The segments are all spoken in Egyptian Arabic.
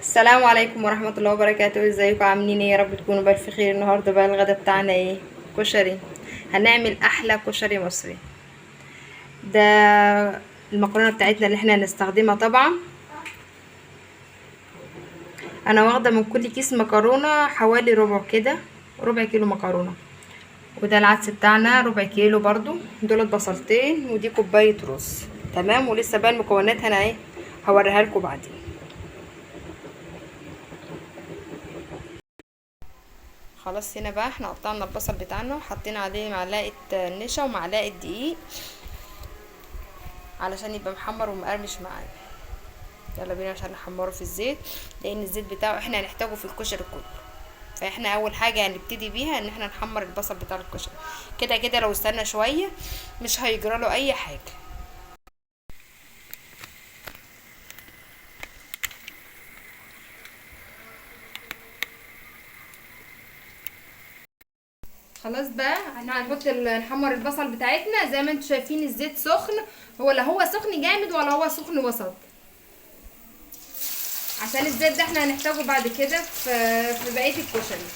السلام عليكم ورحمة الله وبركاته. ازيكم عاملين ايه؟ يا رب تكونوا بالف خير. النهارده بقى الغدا بتاعنا ايه؟ كشري. هنعمل احلى كشري مصري. ده المكرونة بتاعتنا اللي احنا هنستخدمها. طبعا انا واخدة من كل كيس مكرونة حوالي ربع كده، ربع كيلو مكرونة. وده العدس بتاعنا ربع كيلو برضو، دولت بصلتين، ودي كوباية رز. تمام. ولسه بقى المكونات انا ايه هوريها لكم بعدين. خلاص هنا بقى احنا قطعنا البصل بتاعنا وحطينا عليه معلقه نشا ومعلقة دقيق علشان يبقى محمر ومقرمش معانا. يلا بينا عشان نحمره في الزيت، لان الزيت بتاعه احنا هنحتاجه في الكشري كله. فاحنا اول حاجة هنبتدي بيها ان احنا نحمر البصل بتاع الكشري. كده كده لو استنى شوية مش هيجرى له اي حاجة. خلاص بقى احنا هنحط نحمر البصل بتاعتنا. زي ما انتم شايفين الزيت سخن، هو لا هو سخن جامد ولا هو سخن وسط، عشان الزيت ده احنا هنحتاجه بعد كده في بقية الكشري.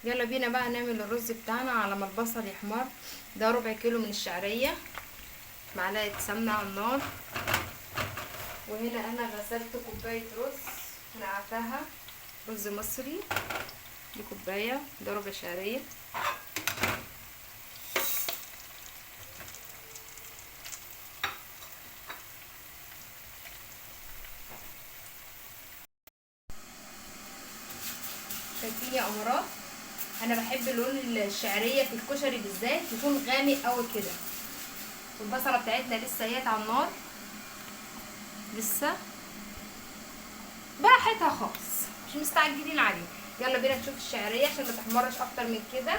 يلا بينا بقى نعمل الرز بتاعنا على ما البصل يحمر. ده ربع كيلو من الشعرية، معلقه سمنه على النار. وهنا انا غسلت كوباية رز نقعتها، رز مصري، دي كوباية، ده ربع شعرية. شايفين يا امارات؟ انا بحب لون الشعرية في الكشري بالذات يكون غامق قوي كده. والبصله بتاعتنا لسه هي على النار، لسه براحتها خالص، مش مستعجلين عليه. يلا بينا نشوف الشعرية عشان ما تحمرش اكتر من كده.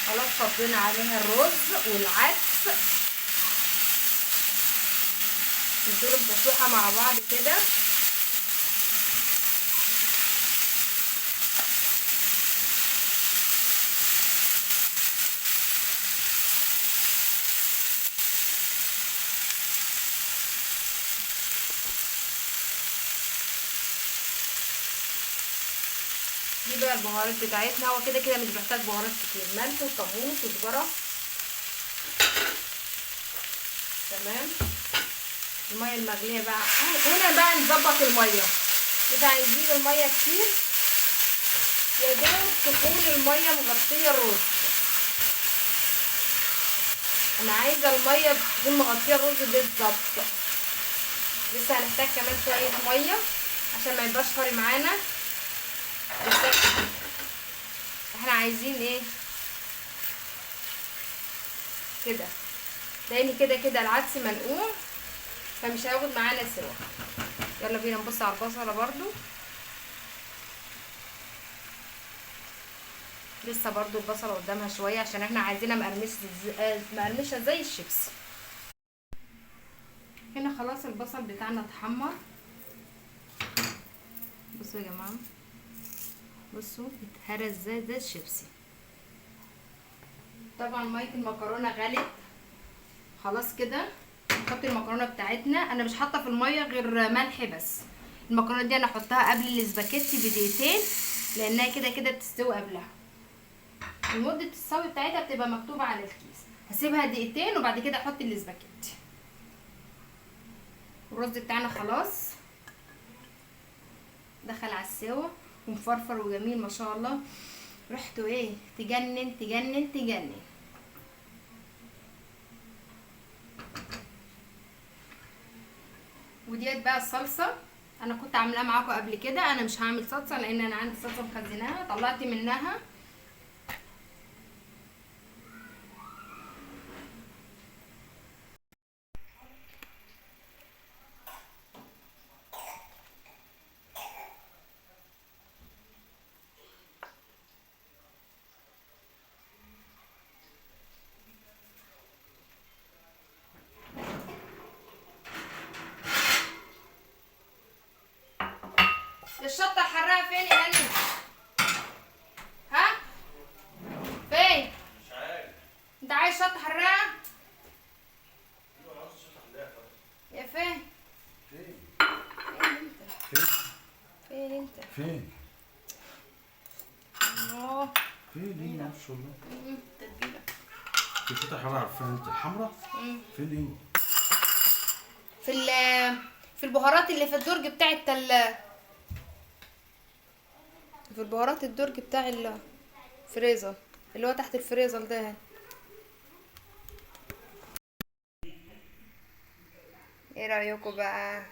خلاص فضينا عليها الرز والعدس، نديلهم تشويحه مع بعض كده. دي بقى البهارات بتاعتنا، هو كده كده مش بحتاج بهارات كتير، ملح وكمون وكزبره. تمام. المية المغليه بقى هنا بقى نظبط المية، مش عايزين المية كتير، يا دوب تكون المية مغطيه الرز. انا عايزه المية تكون مغطيه الرز بالظبط. لسه هنحتاج كمان شوية مية عشان ما يبقاش طري معانا. بس احنا عايزين ايه كده، لان كده كده العدس منقوع فمش هياخد معانا سوا. يلا بينا نبص على البصله برضو، لسه برضو البصله قدامها شوية عشان احنا عايزينها مقرمشه زي الشيبس. هنا خلاص البصل بتاعنا اتحمر. بصوا يا جماعة، بصوا اتهرى ازاي زي الشيبسي. طبعا مية المكرونه غلت خلاص كده. نحط المكرونه بتاعتنا. انا مش حاطه في المية غير ملح بس. المكرونه دي انا احطها قبل الاسباجيتي بدقيقتين لانها كده كده بتستوي قبلها. مده السوي بتاعتها بتبقى مكتوبة على الكيس. هسيبها دقيقتين وبعد كده احط الاسباجيتي. الرز بتاعنا خلاص دخل على السوا ومفرفر وجميل ما شاء الله، ريحته ايه تجنن تجنن تجنن. وديت بقى الصلصه انا كنت عاملاها معاكم قبل كده. انا مش هعمل صلصه لان انا عندي صلصه مخزناها، طلعت منها. الشطه الحراقه فين يا هاني؟ ها؟ فين؟ مش عارف. انت عايز شطه حراقه؟ ايوه عاوز شطه حراقه. يا فين؟ فين؟ فين انت؟ فين؟ فين انت؟ فين؟ الله. فين ايه؟ ما اعرفش والله. تتبيله. في شطه حراقه عارفاها انت الحمراء؟ فين ايه؟ في البهارات اللي في الدرج بتاع في البهارات الدرج بتاع الفريزر اللي هو تحت الفريزر ده. ايه رأيكم بقى؟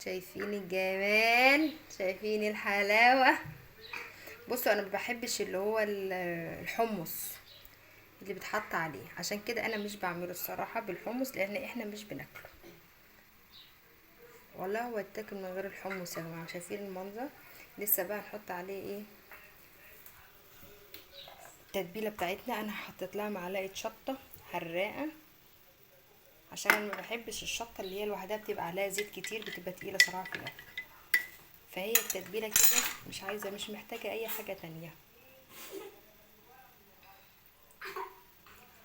شايفين الجمال؟ شايفين الحلاوة؟ بصوا انا ما بحبش اللي هو الحمص اللي بيتحط عليه، عشان كده انا مش بعمله الصراحة بالحمص، لان احنا مش بناكله والله. هو اتاكل من غير الحمص يا جماعة. شايفين المنظر؟ لسه بقى نحط عليه ايه التتبيلة بتاعتنا. انا حطيت لها معلقة شطة حراقة، عشان انا ما بحبش الشطة اللي هي لوحدها بتبقى عليها زيت كتير، بتبقى تقيلة صراحة في الاكل. فهي التتبيلة كده مش محتاجة اي حاجة تانية.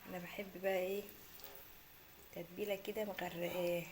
انا بحب بقى ايه تتبيلة كده مغرقاه.